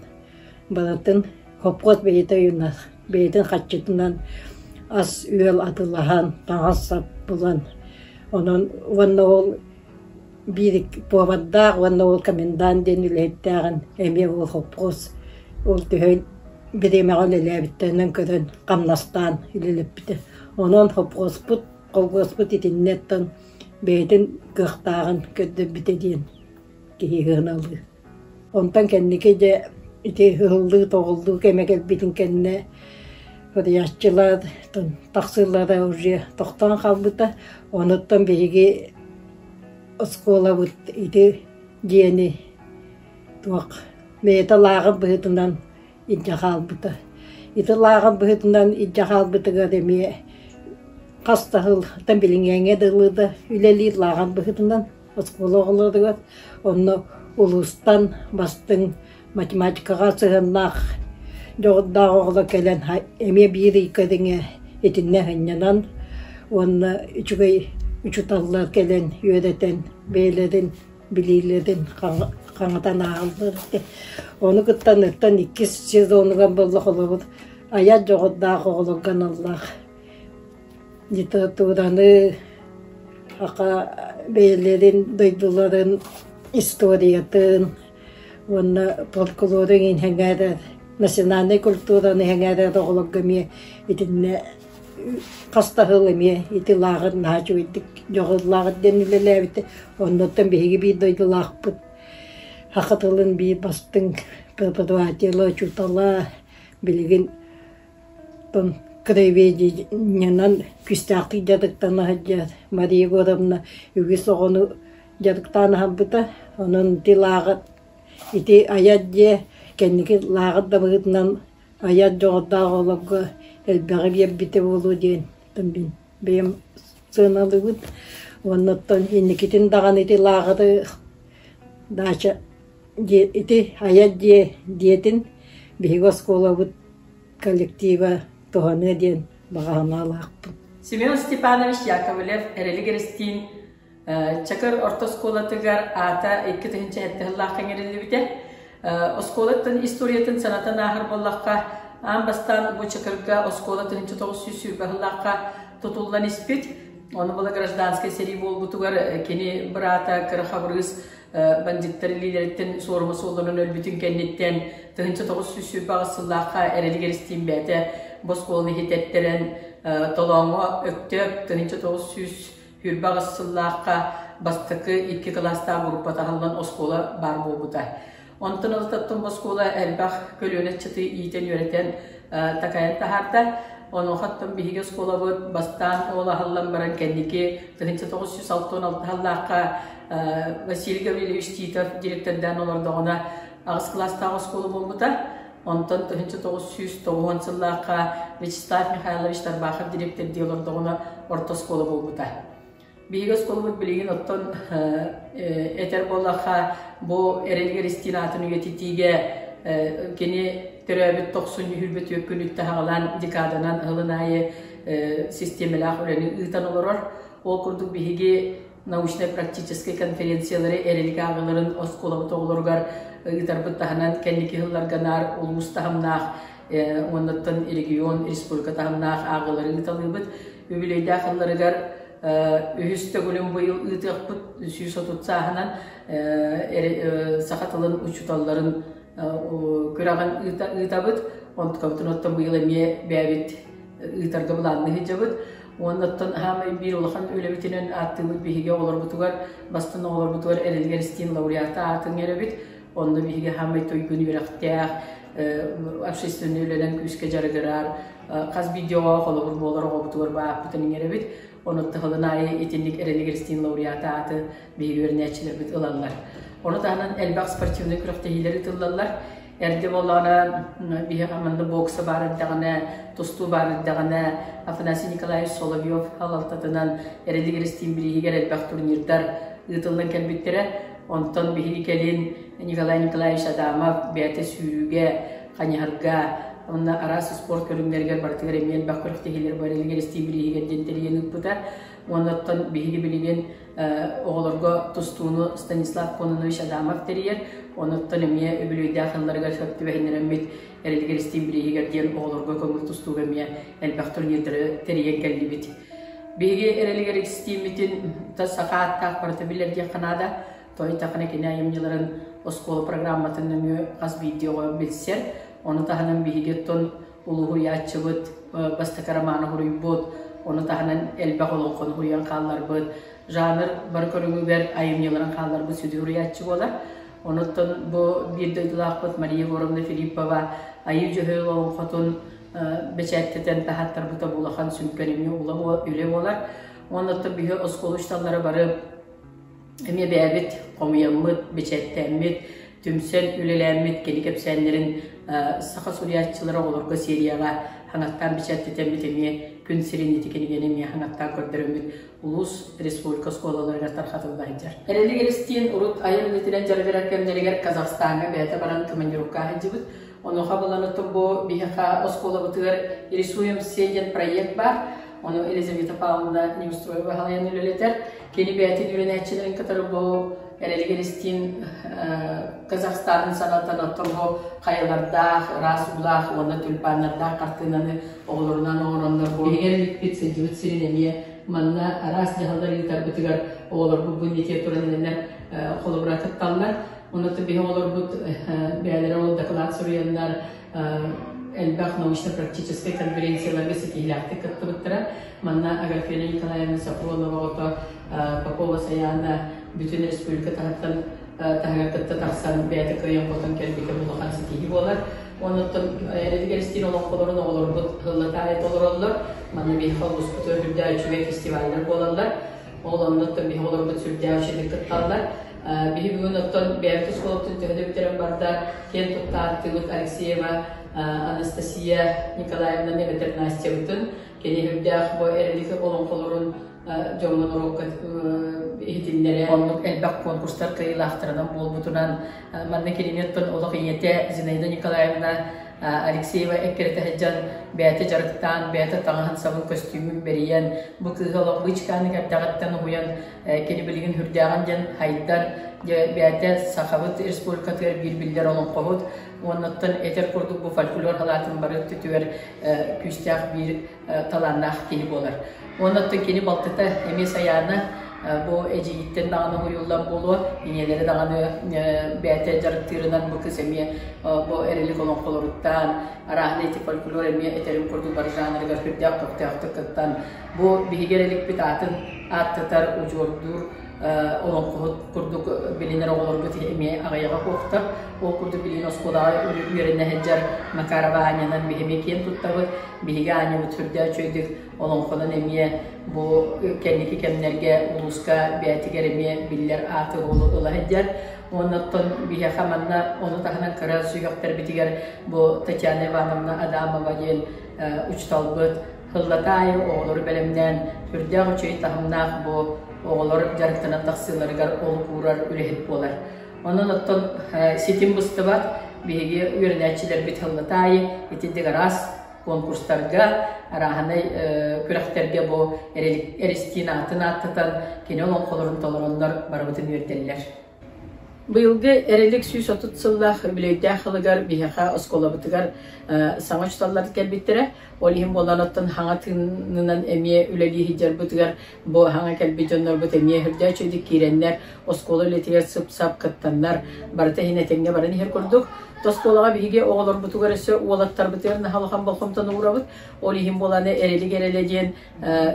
барытын хопхуос бэйэтэ уйунар бэйэтин харчытынан ас-үөл атыылаһан таҥас-сап булан онон уонна ол биир повардаах уонна ол комендант диэн үлэһиттээҕин эмиэ ол хопхуос ол төһө бириэмэҕэ үлэлээбиттэринэн көрөн хамнастаан үлэлэппитэ. Онон хопхуоспут колхуоспут итиннэттэн бэйэтин кыахтааҕын көрдөрбүтэ диэн киһи сыаналыыр. Онтон кэнники дьэ ити ыһыллыы-тоҕуллуу кэмэ кэлбитин кэннэ суруйааччылар тахсыылара уже тохтоон хаалбыта. Онуттан биһиги оскуолабыт ити дьиэни туох бэйэтэ лааҕыр быһыытынан илдьэ хаалбыта. Ити лааҕыр быһыытынан илдьэ хаалбытыгар эмиэ хас да сылтан билиҥҥээҥҥэ дылы да үлэлиир лааҕыр быһыытынан оскуола оҕолоругар онно улуустан бастыҥ математикаҕа сыһыаннаах дьоҕурдаах оҕолор кэлэн эмиэ биир ый кэриҥэ итиннэ сынньанан уонна үчүгэй учууталлар кэлэн үөрэтэн бэйэлэрин билиилэрин хаҥатан ааҕаллар этэ. Ону кытта ыныттан иккис сезонугар буолла холобур айар дьоҕурдаах оҕолорго аналлаах литератураны аха бэйэлэрин дойдуларын историятын уонна фольклорун иҥэрэр национальнай культураны иҥэрэр оҕолорго эмиэ итиннэ хас да сыл эмиэ ити лааҕыр наһаа үчүгэйдик дьоҕурлааҕыр диэн үлэлээбитэ. Оннуттан биһиги биир дойдулаахпыт саха тылын биир бастыҥ преподавателэ, учуутала билигин. Краеведениенан күүстээхтик дьарыктана сылдьар Мария Егоровна үгүс оҕону дьарыктаан аһарбыта. Онон ити лааҕыр ити айар дьиэ кэнники лааҕыр да быһыытынан айар дьоҕурдаах оҕолорго элбэҕи биэрбитэ буолуо диэн мин бэйэм сыаналыыбын. Уонна оттон инникитин даҕаны ити лааҕыры даача дьиэ ити айар дьиэ дьиэтин биһиги оскуолабыт коллектива туһаныа диэн баҕа санаалаахпын. Семен Степанович Яковлев Эрэлик Эристиин Чакыр орто оскуолатыгар аата 2007 сыллаахха иҥэриллибитэ. Оскуолаттан историятын санатан ааһар буоллахха, аан бастаан бу Чакырга оскуола 1920 сыллаахха тутуллан испит. Ону була гражданскай сэрии буолбутугар кини быраата Кыра Хабырыыс бандьыттар илиилэриттэн суорума суолланан өлбүтүн кэнниттэн 1928 сыллаахха Эрэлик Эристиин бэйэтэ бу оскуоланы иһитэттэрэн Толооҥҥо Өктөөп 1928 сыллаахха бастакы икки кылаастаах группа таһыллан оскуола баар буолбута. Онтон ылытаттан бу оскуола элбэх көлүөнэ ыччаты иитэн-үөрэтэн такайан таһаарда. Онуохаттан биһиги оскуолабыт бастаан ол аһыллан баран кэнники 1966 сыллаахха Василий Гаврильевич Титов директордаан олордоҕуна аҕыс кылаастаах оскуола буолбута. Онтон 1990 сыллаахха Вячеслав Михайлович Тарбахов директордии олордоҕуна орто оскуола буолбута. Биһиги оскуолабыт билигин оттон этэр буоллахха, бу Эрэл Эристиин аатын үйэтитиигэ кини төрөөбүт тохсунньу сүүрбэ түөрт күнүттэн саҕалаан декаданан ыһылын аайы систиэмэлээх үлэни ыытан олорор. Ол курдук биһиги научнай-практическай конференциялары Эрэлик ааҕыыларын оскуолабыт оҕолоругар ыытарбыт таһынан кэнники сылларга наар улуус таһымнаах уоннаттан регион, республика таһымнаах ааҕыылары ыыталыыбыт. Үбүлүөйдээх сылларыгар үһүс төгүлүн быйыл ыытыахпыт 130 сааһынан саха тылын учууталларын күрэҕин ыытабыт. Онтукабытын оттон быйыл эмиэ бэйэбит ыытарга былаанныы сылдьабыт. Уонна оттон хаамай биир улахан үлэбитинэн ааттыыбыт биһиги оҕолорбутугар, бастын оҕолорбутугар Эрэлигэр Истиин лауреаты аатын иҥэрэбит. Онно биһиги хаамай туйгун үөрэхтээх, общественнай үлэнэн күүскэ дьарыгырар, хас видеоҕа холобур буолар оҕобутугар бу ааппытын иҥэрэбит. Ону тыһылын аайы итинник Эрэлигэр Истиин лауреаты ааты биһиги үөрэнээччилэрбит ылаллар. Ону таһынан элбэх спортивнай күрэхтэһиилэр ыытыллаллар. Эрдэ буоллаҕына биһиэхэ манна бокса баар эрдэҕинэ, тустуу баар эрдэҕинэ Афанасий Николаевич Соловьев салалтатынан Эрэлик Эристиин бирииһигэр элбэх турнирдар ыытыллан кэлбиттэрэ. Онтон биһиги кэлин Николай Николаевич Адамов бэйэтэ сүүрүүгэ, хайыһарга, уонна араас спорт көрүҥнэригэр барытыгар эмиэ элбэх күрэхтэһиилэр бу Эрэлик Эристиин бирииһигэр диэн тэрийэн ыыппыта. Уонна оттон биһиги билигин оҕолорго тустууну Станислав Кононович Адамов тэрийэр. Онуттан эмиэ үбүлүөйдээх сылларыгар сөп түбэһиннэрэммит Эрэлигэр истиим бирииһигэр диэн оҕолорго көҥүл тустууга эмиэ элбэх турнирдары тэрийэн кэллибит. Биһиги Эрэлигэр истииммитин тас саха ааттаах барыта билэр диэххэ наада. Тойтахына кини айымньыларын оскуола программатын нөҥүө хас биирдии оҕо билсэр. Ону таһынан биһиги оттон улуһуйааччыбыт бастакы романы суруйбут, ону таһынан элбэх олоҥхону суруйан хаалларбыт, жанр бары көрүҥүгэр айымньыларын хаалларбыт сүдү суруйааччы буолар. Онуттан бу биир дойдулаахпыт Мария Егоровна Филиппова Айыы Дьөһүөл олоҥхотун бэчээттэтэн таһааттарбыта бу улахан сүҥкэн эмиэ үлэ буолар. Онуттан биһи оскуола учууталлара бары Эмиэ бэйэбит хомуйаммыт, бэчээттээммит, түмсэн үлэлээммит кини кэпсээннэрин саха суруйааччылара оҕолорго серияҕа хаҥаттаан бэчээттэтэммит эмиэ күн сирин ити кинигэни эмиэ хаҥаттаан көрдөрөммүт улуус республика оскуолаларыгар тарҕатылла сылдьар. Эрэлик Эристиин урут айар үлэтинэн дьарыгырар кэмнэригэр Казахстаҥҥа бэйэтэ баран командировка сылдьыбыт. Онуоха булан бу биһиэхэ оскуолабытыгар «Рисуем все» диэн проект баар. Ону Елизавета Павловна Неустроева салайан үлэлэтэр. Кини бэйэтин үөрэнээччилэрин кытары бу Эрэлик Эристиин Казахстанын санатан оттон бу хайалардаах, ыраас уулаах уонна тюльпаннардаах хартыынаны оҕолорунан оҥороннор бу биһиги сылдьыбыт сирин эмиэ манна араас дьаһаллар ыытарбытыгар оҕолорбут бу инники туран иннинэ холобура кытталлар. Онон биһи оҕолорбут бэйэлэрэ ол дакылаат суруйаннар элбэх научно-практическай конференцияларга ситиһиилээхтик кыттыбыттара. Манна Аграфена Николаевна Сафронова оҕото Попова Саяна бүтүн республика таһыттан таһыгар кытта тахсан бэйэтэ кыайан хотон кэлбитэ улахан ситиһии буолар. Оннуттан Эрэлик Эристиин олоҥхолорун оҕолорбут ыллатаайа толороллор. Манна биһиэхэ улууспутугар үрдээх үчүгэй фестиваллар буолаллар. Ол оннуттан биһи оҕолорбут сүрдээх үчүгэйдик кытталлар. Биһи бүгүн оттон бэйэбит оскуолабытын төһө да бүтэрэн барда, киэн тутта ааттыыбыт Алексеева Анастасия Николаевнаны эбэтэр Настябытын. Кини үрдээх бу Эрэлик олоҥхолорун дьоҥҥо норуокка иһитиннэрэ оннук элбэх конкурстар кыайыылаахтарынан буолбутунан манна кинини оттон олох ийэтэ Зинаида Николаевна Алексеева эккирэтэ сылдьан бэйэтэ дьарыктаан, бэйэтэ таҥаһын-сабын көстүүмүн бэрийэн, бу кыыһы олох быычыкааны кэрдэҕиттэн уһуйан кини билигин үрдээҕин диэн хайдан бэйэтэ Сахабыт Республикатыгар биир биллэр олоҥхоһут уоннаттан этэр курдук бу фольклор халаатын бары өттүтүгэр күүстээх биир талааннаах киһи буолар. Уонна кини балтыта эмиэ Сайаана бу эдьиийиттэн даҕаны уһуйуллан буолуо, ийэлэрэ даҕаны бэйэтэ дьарыктыырынан бу кыз эмиэ бу эрэлик олоҥхолоруттан, арааһынай ити фольклор эмиэ этэрим курдук бары жанрыгар сүрдээх көхтөөхтүк кыттан, бу биһиги эрэликпит аатын ааттатар, удьуордуур олоҥхоһут курдук билинэр оҕолорбут эмиэ аҕыйаҕа суохтар. Ол курдук билигин оскуолаҕа үөрэнэ сылдьар Макарова Анянан биһи эмиэ киэн туттабыт. Биһиги Анябыт сүрдээх үчүгэйдик олоҥхонон эмиэ бу кэнники кэмнэргэ улууска бэйэтигэр эмиэ биллэр ааты ыла сылдьар. Уонна оттон биһиэхэ манна ону таһынан кыра сүһүөхтэрбитигэр бу Татьяна Ивановна Адамова диэн учууталбыт сыллата аайы оҕолору бэлэмнээн сүрдээх үчүгэй таһымнаах бу оҕолор дьарыктанан тахсыыларыгар олук уурар үлэһит буолар. Онон оттон ситим быстыбат, биһиги үөрэнээччилэрбит сыллата аайы итинник араас конкурстарга, арааһынай күрэхтэргэ бу Эристиин аатын ааттатан кини олоҥхолорун толороннор барыбытын үөрдэллэр. Быйылгы Эрэлик 130 сыллаах үбүлүөйдээх сылыгар биһиэхэ оскуолабытыгар саҥа учууталлар кэлбиттэрэ. Ол иһин буолан оттон хаҥа тыынынан эмиэ үлэлии сылдьарбытыгар бу хаҥа кэлбит дьоннорбут эмиэ үрдээх үчүгэйдик киирэннэр, оскуола үлэтигэр сып-сап кыттаннар, барыта иһин этэҥҥэ баран иһэр курдук. Оскуолаҕа биһиги оҕолорбутугар өссө уолаттарбытыгар наһаа улахан болҕомтону уурабыт. Ол иһин буолан Эрэлик эрэлэ диэн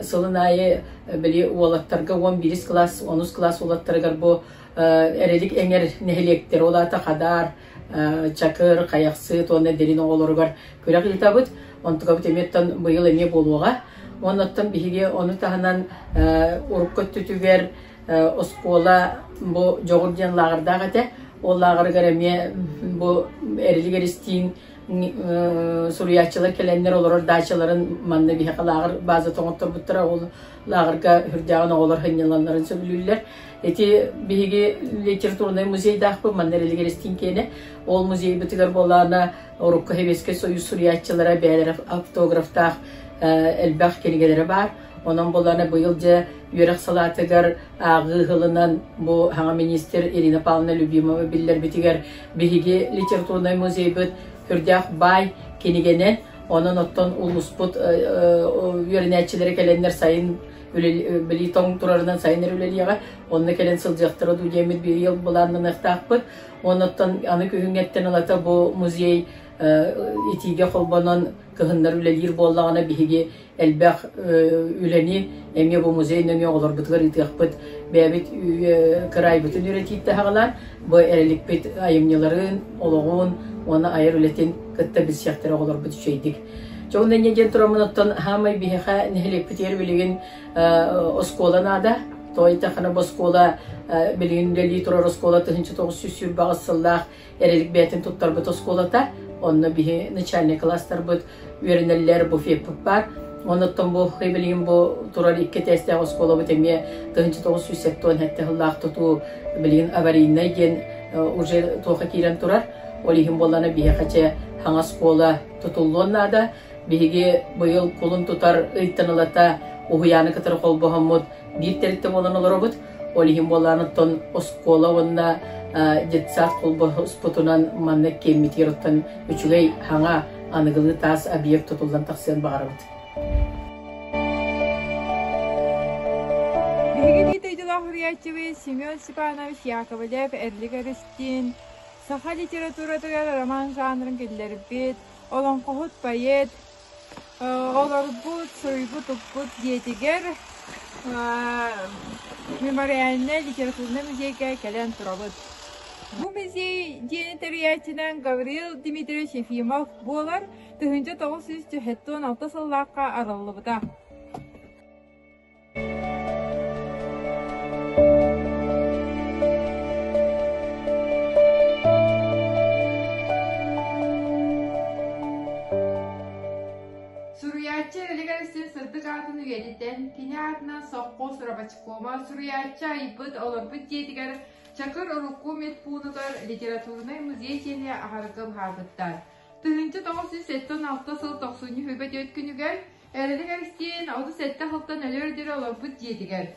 сылын аайы били уолаттарга 11 кылаас, 10 кылаас уолаттарыгар бу Эрэлик эҥэр нэһилиэктэр, ол аата Хадаар, Чакыр, Хайахсыт уонна Дирин оҕолоругар күрэх ыытабыт. Онтукабыт эмиэ оттон быйыл эмиэ буолуоҕа. Оннуттан биһиги ону таһынан урукку өттүтүгэр оскуола бу Дьоҕур диэн лааҕырдаах этэ. Ол лааҕырыгар эмиэ бу Эрилик Эристиин суруйааччылар кэлэннэр олорор даачаларын манна биһиэхэ лааҕыр базата оҥотторбуттара. Ол лааҕырга үрдээҕин оҕолор сынньаланнарын сөбүлүүллэр. Ити биһиги литературнай музейдаахпыт, манна Эрилик Эристиин киэнэ. Ол музейбытыгар буолаана урукку Сэбиэскэй Союз суруйааччылара бэйэлэрэ автографтаах элбэх кинигэлэрэ баар. Онон буолаана быйыл дьэ үөрэх салаатыгар ааҕыы ыһылынан бу саҥа министр Ирина Павловна Любимова биллэрбитигэр биһиги литературнай музейбыт сүрдээх баай кинигэнэн, онон оттон улууспут үөрэнээччилэрэ кэлэннэр сайын били тоҥ турарынан сайын эрэ үлэлиэҕэ, онно кэлэн сылдьыахтара дуу диэммит быйыл былааннаныахтаахпыт. Оннуттан аны күһүҥҥэттэн ылата бу музей итиигэ холбонон кыһыннар үлэлиир буоллаҕына биһиги элбэх үлэни эмиэ бу музей нөҥүө оҕолорбутугар ыытыахпыт. Бэйэбит кыраайбытын үөрэтииттэ саҕалаан бу эрэликпит айымньыларын, олоҕун уонна айар үлэтин кытта билсиэхтэрэ оҕолорбут үчүгэйдик. Чоҕун инньэ диэн тураммын оттон хаамай биһиэхэ нэһилиэкпитигэр билигин оскуола наада. Тоҕо диэтэххинэ бу оскуола билигин үлэлии турар оскуола 1928 сыллаах Эрэлик бэйэтин туттарбыт оскуолата. Онно биһи начальный класстарбыт үөрэнэллэр, буфеппыт баар. Оннуттан бу билигин бу турар икки этээстээх оскуолабыт эмиэ 1977 сыллаах тутуу билигин аварийнай диэн уже туоха киирэн турар. Ол иһин буоллана биһиэхэ чэ хаҥа оскуола тутуллуон наада. Биһиги быйыл кулун тутар ыйтан ылата уһуйааны кытары холбоһоммут биир тэрилтэ буолан олоробут. Ол иһин буоллаан оттон оскуола уонна детсад холбоспутунан манна киэммитигэр оттон үчүгэй хаҥа аныгылыы таас объект тутуллан тахсыан баҕарабыт. Биһиги биир дойдулаах суруйааччыбыт Семен Степанович Яковлев Эрлик Эристиин саха литературатыгар роман жанрын киллэрбит, олоҥхоһут поэт, олорбут, суруйбут-укпут дьиэтигэр мемориальнай литературнай музейга кэлэн турабыт. Бу музей диэни тэрийээччинэн Гаврил Дмитриевич Ефимов буолар 1976 сыллаахха арыллыбыта. Суруйааччы Эрилик Эристиин сырдык аатын үйэтитэн, кини аатынан сопхуос рабочкома суруйааччы айбыт, олорбут дьиэтигэр Чакыр урукку медпуунугар литературнай музей диэни аһарга быһаарбыттар. 1976 сыл тохсунньу 24 күнүгэр Эрилик Эристиин 37 сылтан өлөр диэри олорбут дьиэтигэр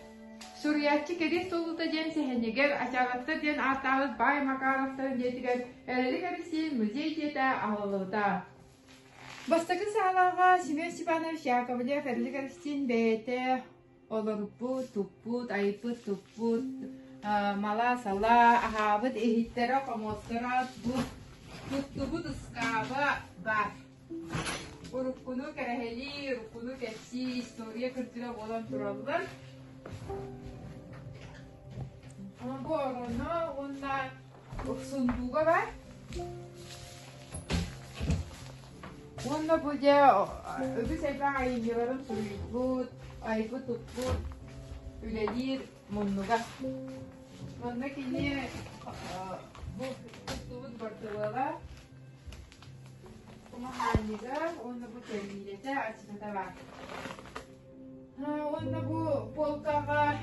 Суруйааччы Кэриэс туолуута диэн сэһэнигэр Ачаалаттар диэн ааттаабыт баай Макаровтарын дьиэтигэр Эрилик Эристиин музей дьиэтэ аһыллыбыта. Бастакы саалаҕа Семен Степанович Яковлев Эрилик Эристиин бэйэтэ олорбут, туппут, айбыт, туппут мала-сала, аһаабыт иһиттэрэ, хомуостара, туттубут ыскааба баар. Уруккуну кэрэһэлии, уруккуну кэпсии, история кырдьыга буолан тураллар. Бу ороно уонна сундууга бар. Уонна бу дьэ үгүс элбэх айымньыларын суруйбут, айбыт-туппут, үлэлиир муннуга. Манна кини бу туттубут бартыбыала кумахаанньыга уонна бу кэлиилэтэ аччыта баар. Уонна бу полкаҕа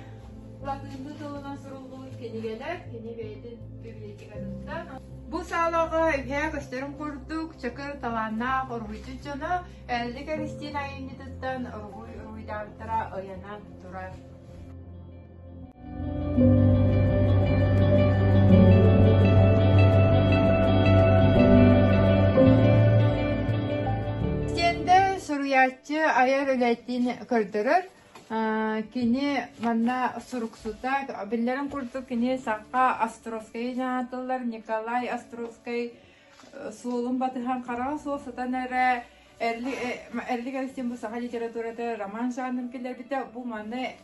латыынныы тылынан суруллубут кинигэлэр кини бэйэтин библиотекатыттан. Бу саалаҕа үһээ көстөрүн курдук чакыр талааннаах уруһуйдьут дьоно Эрилик Эристиин айымньытыттан уруһуй уруһуйдаабыттара ыйанан турар. Стендэ суруйааччы айар үлэтин көрдөрөр. Кини манна суруксута, биллэрин курдук кини саха Островскайы дьаһатыллар Николай Островскай суолун батыһан хараҕа суох сытан эрэ Эрилик Эристиин бу саха литературата роман жанрын киллэрбитэ. Бу маны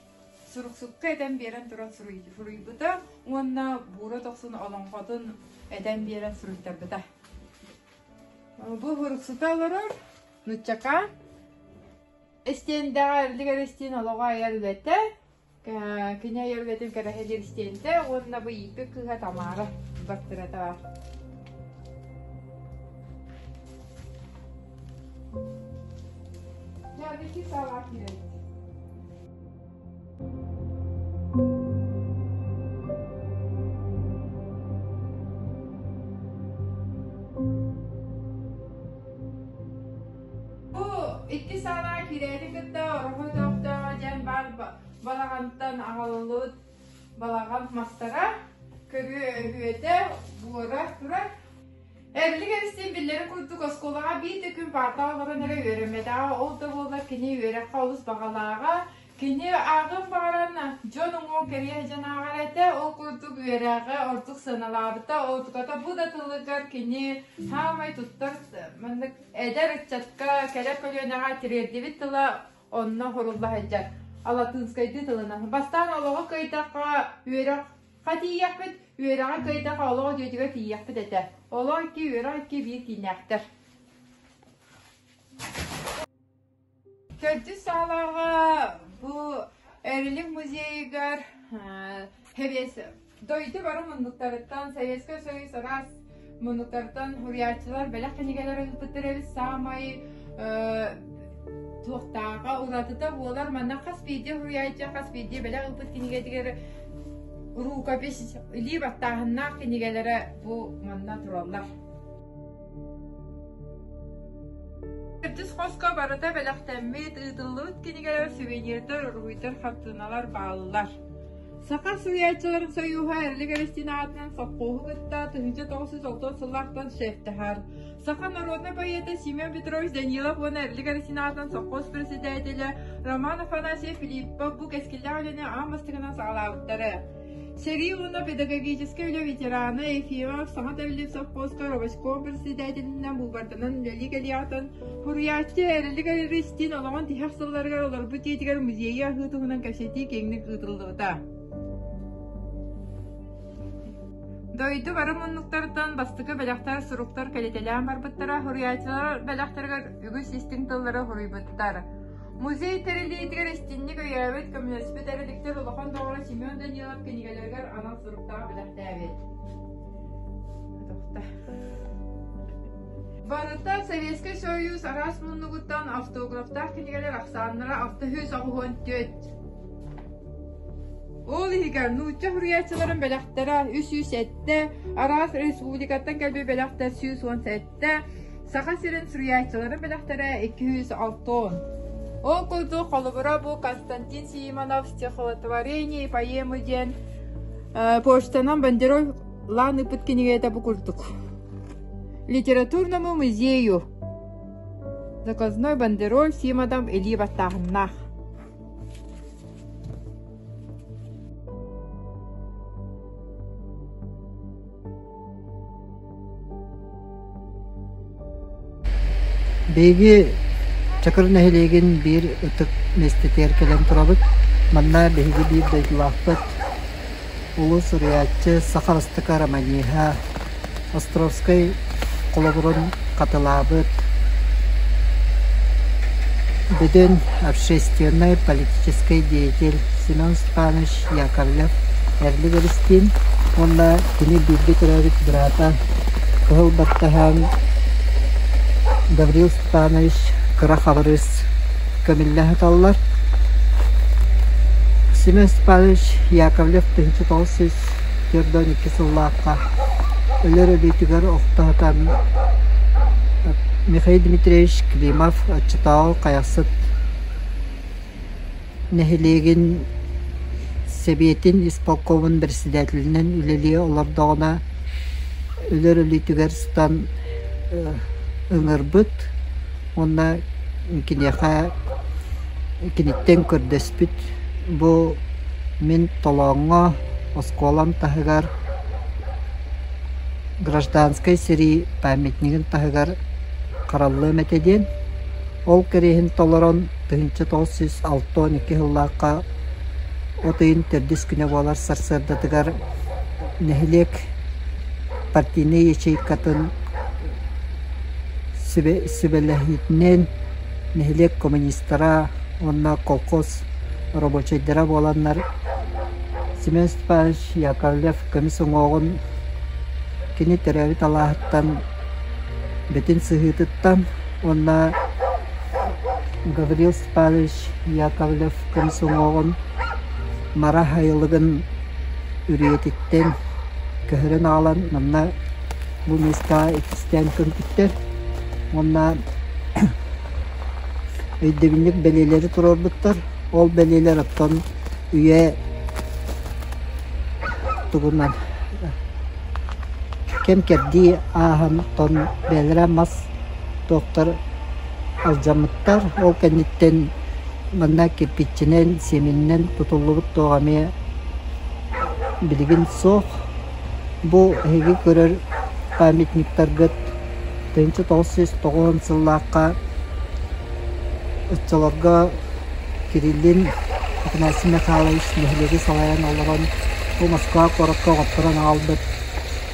суруксукка этэн биэрэн туран суруйбута уонна Буура Дохсун олоҥхотун этэн биэрэн суруйтарбыта. Бу суруксута олорор нуччака истиэндэҕэ Эрилик Эристиин олоҕо айар үлэтэ, кини айар үлэтин кэрэһэлиир истиэндэ уонна бу ииппит кыыһа Тамара бартырата баар. Дьэ, саалаах киирэн. Бу икки саалаҕа киирээти кытта Ороһу өтөхтөөҕө диэн баар балаҕантан аҕалыллыбыт балаҕан мастара, көрүө өһүөтэ, буора турар. Эрилик Эристиин биллэрин курдук оскуолаҕа биир да күн паартаҕа олорон эрэ үөрэммэтэҕэ, ол да буоллар кини үөрэххэ олус баҕалааҕа, Кини ааҕыан баҕаран дьон уҥуох кэриэһэ дьон ааҕар этэ, ол курдук үөрэҕи ордук сыаналаабыта, онтуката бу да тылыгар кини саамай туттар маннык эдэр ыччатка, кэлэр көлүөнэҕэ тириэрдибит тыла онно сурулла сылдьар алатыынскайдыы тылынан. Бастаан олоҕу кыайдахха үөрэх ха тиийиэхпит, үөрэҕи кыайдахха олох дьиэтигэр тиийиэхпит этэ. Олох икки, үөрэх икки биир кииннээхтэр. Төрдүс саалаҕа бу Эрилик музейыгар дойду бары муннуктарыттан Советскай Союз араас муннуктарыттан суруйааччылар бэлэх кинигэлэр ыыппыттар эбит саамай туохтааҕа уратыта буолар манна хас биирдии суруйааччы хас биирдии бэлэх ыыппыт кинигэтигэр рукопись илии баттааһыннаах кинигэлэрэ бу манна тураллар. Төрдүс хоско барыта бэлэхтэммит, ыытыллыбыт кинигэлэр, сувенирдар, уруһуйдар, хартыыналар бааллар. Саха суруйааччыларын сойууһа Эрилик Эристиин аатынан сопхуоһу кытта 1960 сыллаахтан шефтэһэр. Саха народнай поэта Семен Петрович Данилов уонна Эрилик Эристиин аатынан сопхуос председателэ Роман Афанасьев Филиппов бу кэскиллээх үлэни аан бастакынан саҕалаабыттара. Сэрии уонна педагогическай үлэ ветерана Ефимов саҥа тэриллибит совхозка рабочком председателинэн быыбарданан үлэлии кэлиэҕиттэн суруйааччы Эрилик Эристиин олоҕун тиһэх сылларыгар олорбут дьиэтигэр музейы аһыы туһунан кэпсэтии киэҥник ыытыллыбыта. Дойду бары муннуктарыттан бастакы бэлэхтэр суруктар кэлитэлээн барбыттара, суруйааччылар бэлэхтэригэр үгүс истиҥ тыллары суруйбуттар. Музей тэриллиитигэр истиҥник өйөөбүт, көмөлөспүт эрэликтэр улахан доҕоро Семен Данилов кинигэлэригэр анал суруктаах бэлэхтээбит. Барыта Советскай Союз араас муннугуттан автографтаах кинигэлэр ахсааннара 694. Ол иһигэр нуучча суруйааччыларын бэлэхтэрэ 307, араас республикаттан кэлбит бэлэхтэр 117, Саха сирин суруйааччыларын бэлэхтэрэ 260. Ол курдук холобура бу Константин Симонов «Стихотворение и поэмы» диэн почтанан бандероль лаан ыыппыт кинигэтэ бу курдук. Литературному музею заказной бандероль Симонов илии баттааһыннаах. Биһиги Чакыр нэһилиэгин биир ытык миэстэтигэр кэлэн турабыт. Манна биһиги биир дойдулаахпыт улуу суруйааччы, саха бастакы романиһа Островскай холобурун хатылаабыт Бүтүн общественнай политическай деятель Семен Степанович Яковлев Эрли Бэристиин уонна кини бииргэ төрөөбүт быраата Кыһыл Баттаһаан Гаврил Степанович Кыра Хабырыыс көмүллэ сыталлар. Семен Степанович Яковлев 1942 сыллаахха өлөр өлүүтүгэр охто сытан Михаил Дмитриевич Климов оччотооҕу Хайахсыт нэһилиэгин Сэбиэтин исполкомун председателинэн үлэлии олордоҕуна өлөр өлүүтүгэр сытан ыҥырбыт уонна киниэхэ киниттэн көрдөспүт бу мин толооҥҥо оскуолам таһыгар гражданскай сэрии памятнигын таһыгар хараллыам этэ диэн. Ол кэриэһин толорон 1962 сыллаахха от ыйын төрдүс күнэ буолар сарсыардатыгар нэһилиэк партийнай ячейкатын сүбэлэһиитинэн нэһилиэк коммунистара уонна колхоз рабочайдара буоланнар Семен Степанович Яковлев көмүс уҥуоҕун кини төрөөбүт алааһыттан бүтүн сыһыытыттан уонна Гаврил Степанович Яковлев көмүс уҥуоҕун Мара сайылыгын үрүйэтиттэн көһөрөн аҕалан манна бу миэстэҕэ иккистээн көмпүттэр уонна өйдөбүнньүк бэлиэлэри туруорбуттар. Ол бэлиэлэр оттон үйэ тугунан кэм-кэрдии ааһан оттон бэйэлэрэ мас туохтар алдьаммыттар. Ол кэнниттэн манна кирпииччэнэн, сиэмэнинэн тутуллубут туох эмиэ билигин суох. Бу эһиги көрөр памятниктаргыт 1990 сыллаахха оччолорго Кириллин Афанасий Михайлович нэһилиэги салайан олорон бу Москва куоракка оҥотторон аҕалбыт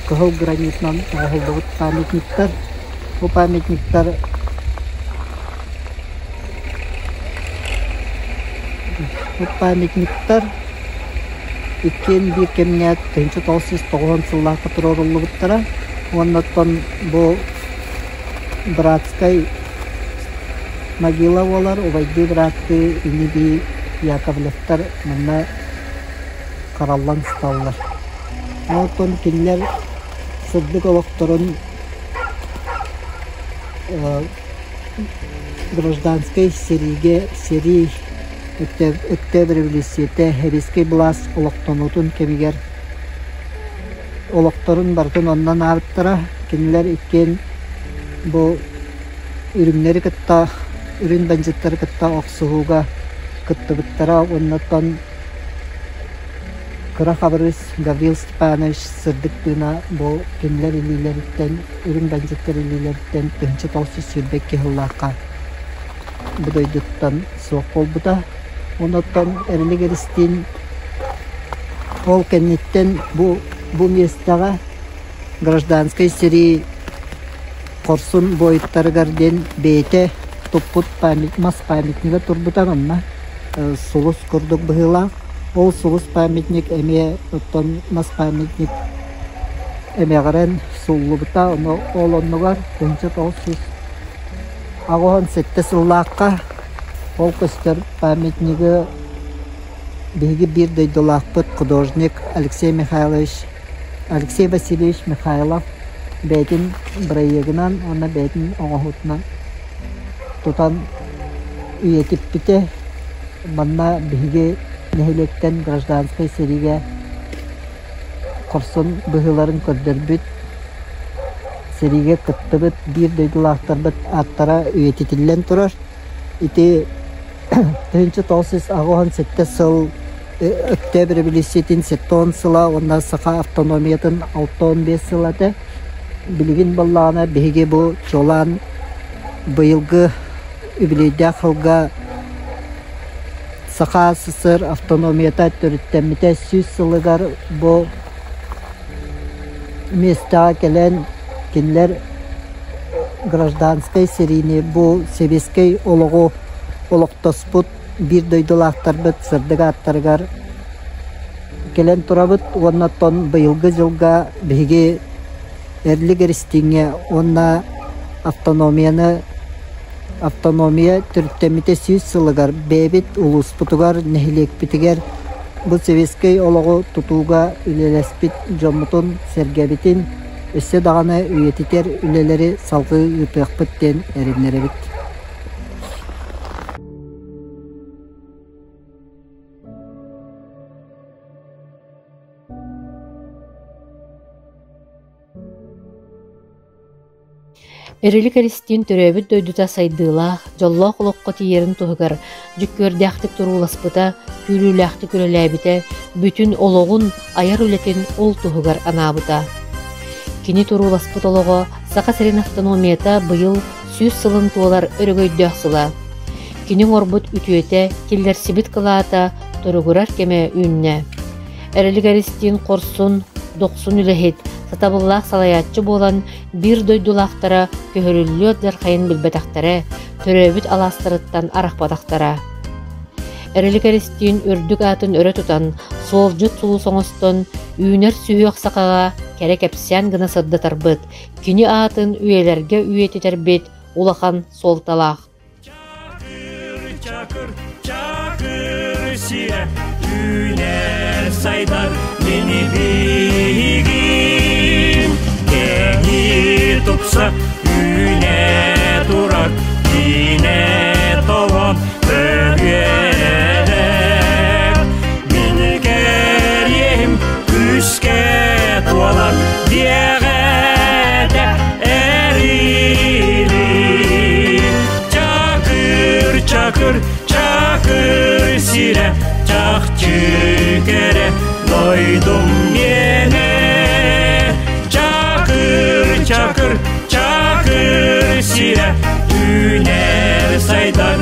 кыһыл гранитынан оҥоһуллубут памятниктар. Бу памятниктар бу памятниктар иккиэн биир кэмҥэ 1990 сыллаахха туруоруллубуттара уонна оттон бу братскай могила буолар убайдыы бырааттыы ини-бии Яковлевтар манна хараллан сыталлар. Оттон кинилэр сырдык олохторун гражданскай сэриигэ сэрии Өктөөп революцията сэбиэскэй былаас олохтонуутун кэмигэр олохторун барытын онно анаабыттара. Кинилэр иккиэн бу үрүҥнэри кытта, үрүҥ бандьыыттары кытта охсуһууга кыттыбыттара уонна оттон Кыра Хабырыыс Гаврил Степанович сырдык тыына бу кинилэр илиилэриттэн, үрүҥ бандьыыттар илиилэриттэн 1922 сыллаахха бу дойдуттан суох буолбута. Онон Эрилик Эристиин ол кэнниттэн бу, бу миэстэҕэ Гражданскай сэрии хорсун буойуттарыгар диэн бэйэтэ туппут мас памятнига турбута манна сулус курдук быһыылаах. Ол сулус памятник эмиэ оттон мас памятник эмэҕирэн сууллубута. Ону ол оннугар 1987 сыллаахха ол көстөр памятнигы биһиги биир дойдулаахпыт художник Алексей Михайлович Алексей Васильевич Михайлов бэйэтин бырайыагынан уонна бэйэтин оҥоһуутунан тутан үйэтиппитэ. Манна биһиги нэһилиэктэн гражданскай сэриигэ хорсун быһыыларын көрдөрбүт, сэриигэ кыттыбыт биир дойдулаахтарбыт ааттара үйэтитиллэн турар. Ити 1987 сыл Өктөөп революциятын 70 сыла уонна Саха автономиятын 65 сыла этэ. Билигин буоллаҕына биһиги бу чуолаан быйылгы үбүлүөйдээх сылга Саха СССР автономията төрүттэммитэ 100 сылыгар бу миэстэҕэ кэлэн кинилэр гражданскай сэриини бу сэбиэскэй олоҕу олохтоспут биир дойдулаахтарбыт сырдык ааттарыгар кэлэн турабыт уонна оттон быйылгы дьылга биһиги Эрлик Эристиҥҥэ уонна автономияны автономия төрүттэммитэ 100 сылыгар бэйэбит улууспутугар, нэһилиэкпитигэр бу сэбиэскэй олоҕу тутууга үлэлэспит дьоммутун-сэргэбитин өссө даҕаны үйэтитэр үлэлэри салҕыы ыытыахпыт диэн эрэннэрэбит. Эрилик Эристиин төрөөбүт дойдута сайдыылаах, дьоллоох олоххо тиийэрин туһугар дьүккүөрдээхтик турууласпыта, күүрүүлээхтик үлэлээбитэ, бүтүн олоҕун, айар үлэтин ол туһугар анаабыта. Кини турууласпыт олоҕо Саха сирин автономията быйыл 100 сылын туолар өрөгөйдөөх сыла. Кини оҥорбут үтүөтэ, киллэрсибит кылаата туругурар кэмэ үүннэ. Эрилик Эристиин хорсун, дохсун үлэһит, сатабыллаах салайааччы буолан биир дойдулаахтара көһөрүллүө алдьархайын билбэтэхтэрэ, төрөөбүт алаастарыттан арахпатахтара. Эрилик Эристиин үрдүк аатын өрө тутан, суолдьут сулус оҥостон, үүнэр сүһүөх сахаҕа кэрэ кэпсээн гына сырдатарбыт, кини аатын үйэлэргэ үйэтитэрбит улахан суолталаах. Чакыр, чакыр, чакыр сирэ үүнэр сайдар мини биһигин кэҥии тупса үүнэ турар киинэ толон бөһүөлэк мин кэриэһим күүскэ туолар диэҕэтэ эрили Чакыр, чакыр, чакыр сирэ чахчы кэрэ дойдум миэнэ Чакыр, чакыр, чакыр сирэ үүнэр сайдар.